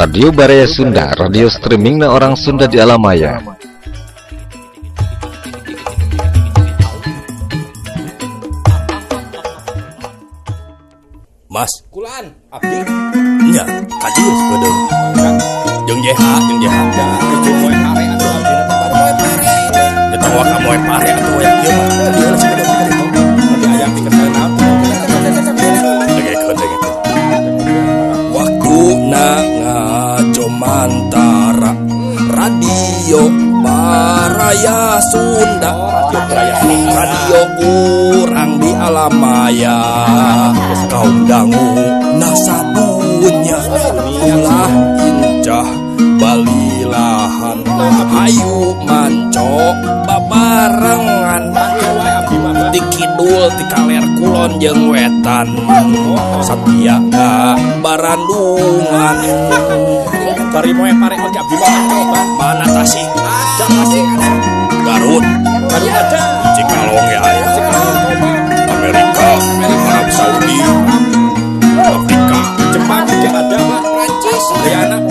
Radio Baraya Sunda, radio streamingna orang Sunda di alam maya. Mas, kulan abdi nya kaji sepeda. Jeung JH, jeung JH. Lucu moe pare atuh abdi teh baru moe pare. Ya tong waka moe pare atuh aya kieu mah. Ieu lah sepeda teh ditu. Tapi aya pikeun naon. Dengekeun dengekeun. Waktuna ngajomantara Radio Baraya Sunda, radio urang di alam maya. Kaum dangu nasadunya ulah incah balilahan hayu manco babarengan di kidul di kaler kulon jeung wetan satia barandungan. Bari moe pare oge abdi mah mana Tasik ada Tasik ada Garut Garut ada Cikalong ya aya Amerika Arab Saudi Afrika Jepang juga ada Pak Prancis Guyana.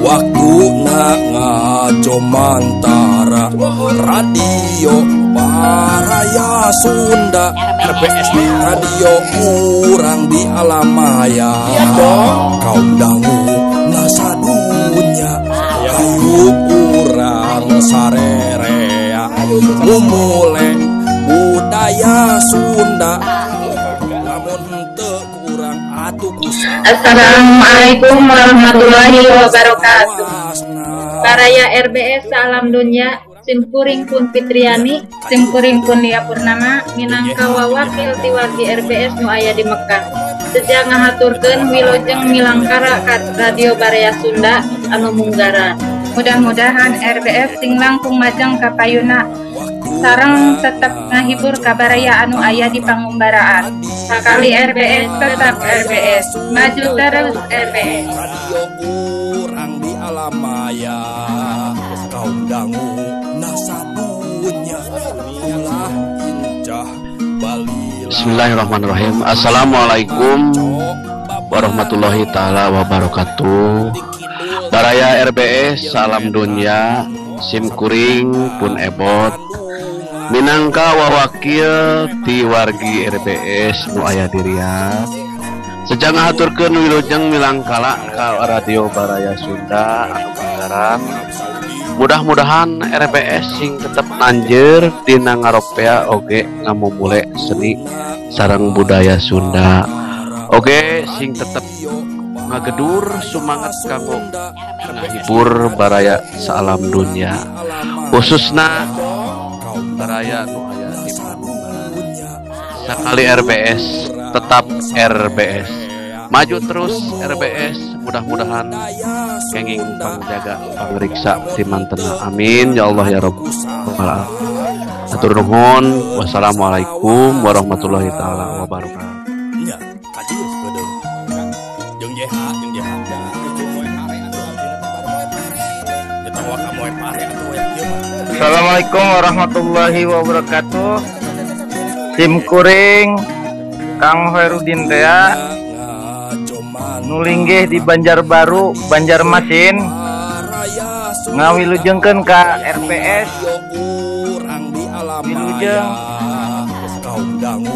Waktuna ngajomantara Radio Baraya Sunda RBS radio urang di alam maya. Kaum dangu nasadunya hayu urang sarerea mumule budaya Sunda. Lamun henteu kurang atuh kusaha. Assalamualaikum warahmatullahi wabarakatuh. Baraya RBS salam dunia. Simkuring pun Fitriani, simkuring pun Lia Purnama, minangka wawakil ti wargi RBS nu aya di Mekah. Sejak ngahaturkeun wilujeng milangkara ka Radio Baraya Sunda anu munggaran. Mudah-mudahan RBS sing langkung majeng ka payuna sareng tetep ngahibur ka baraya anu aya di pangumbaraan. Sakali RBS tetap RBS, maju terus RBS. Radio urang di alam maya, kaum dangu nasadunya ulah incah balilah. Bismillahirrahmanirrahim. Assalamualaikum warahmatullahi taala wabarakatuh. Baraya RBS salam dunia, simkuring pun ebot minangka wawakil ti wargi RBS nu aya di Riyadh. Sejak ngahaturkeun wilujeng milangkala ka Radio Baraya Sunda anu panggaran. Mudah-mudahan RBS sing tetep nanjeur dina ngaropea oge ngamumule seni sareng budaya Sunda. Oge sing tetep ngagedur sumangat kanggo ngahibur baraya saalam dunia. Khususna baraya nu aya di sakali RBS tetap RBS. Maju terus RBS, mudah-mudahan kenging pangjaga pangriksa timantena. Amin ya Allah ya Rabbal alamin. Hatur nuhun. Wassalamualaikum warahmatullahi taala wabarakatuh. Nya kaji sepeda. Jeung JH, jeung JH. Lucu moe pare atuh abdi teh baru moe pare. Ya tong waka moe pare atuh aya kieu mah. Assalamualaikum warahmatullahi wabarakatuh. Simkuring Kang Hoirudin Tea nulinggih di Banjarbaru, Banjarmasin, ngawilujengkeun ka RBS wilujeng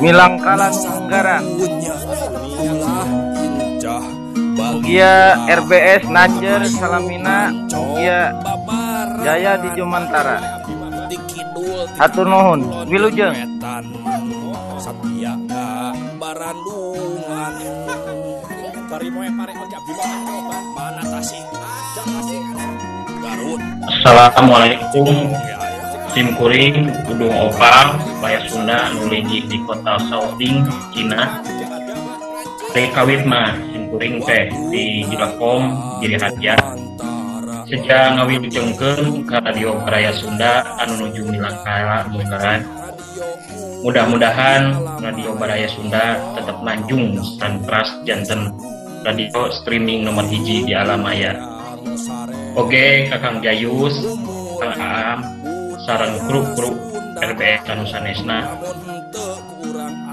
milangkala munggaran. Mugia RBS nanjer salamina, mugia jaya di Jumantara. Hatur nuhun, wilujeng. Satia barandungan. Bari moe pare oge abdi mah mana Tasik ada Tasik Garut. Assalamualaikum. Simkuring Udung Opang Baraya Sunda nu linggih di kota Shaoxing, Cina. Teh kawit mah simkuring teh di Jilakom Giri Harja. Sejak ngawilujengkeun ka Radio Baraya Sunda anu nuju milangkala munggaran. Mudah-mudahan Radio Baraya Sunda tetap nanjung santras janten radio streaming nomor 1 di alam maya. Oke, Kakang Jayus, Kang Aam, sareng kru-kru RBS anu sanesna.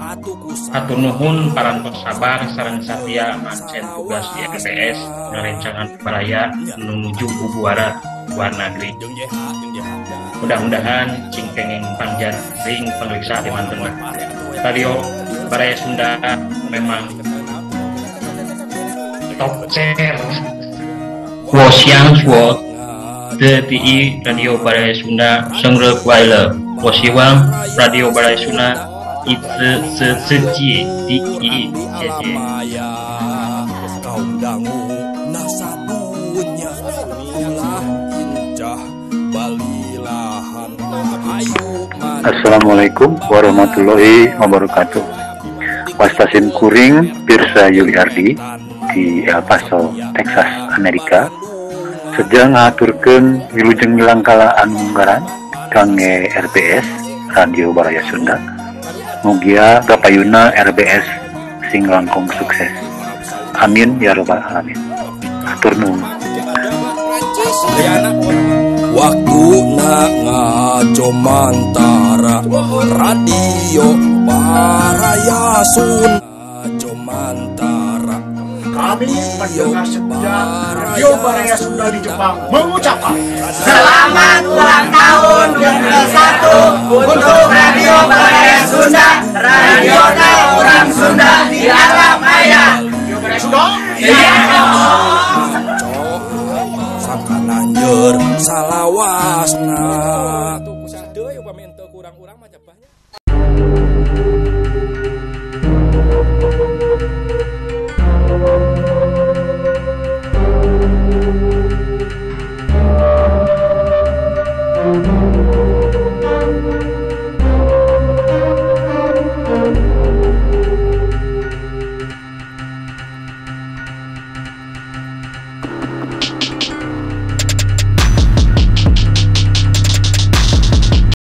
Hatur nuhun parantos sabar sareng satia mancen tugas di RBS ngarencangan baraya menuju bubuara luar negeri. Mudah-mudahan cing kenging pangjaring pangriksa di mantena. Radio Baraya Sunda memang top chair. 我想说的第一 Radio Baraya Sunda 生日快乐！我希望 Radio Baraya Sunda 一直是世界第一，谢谢。 Assalamualaikum warahmatullahi wabarakatuh. Wastasim kuring Pirsa Yuliardi di El Paso, Texas, Amerika. Sejang ngaturkeun wilujeng milangkala anu munggaran kangge RBS Radio Baraya Sunda. Mugia gapayuna RBS sing langkung sukses. Amin ya robbal alamin. Hatur nuhun. Waktu na ngajomantara Radio Baraya Sunda Jomantara. Kami pendengar setia Radio Baraya Sunda di Jepang mengucapkan selamat ulang tahun yang ke-1 untuk Radio Baraya Sunda, radio orang Sunda di alam maya. Radio Baraya Sunda. Iya. Sangka nanjeur salawasna.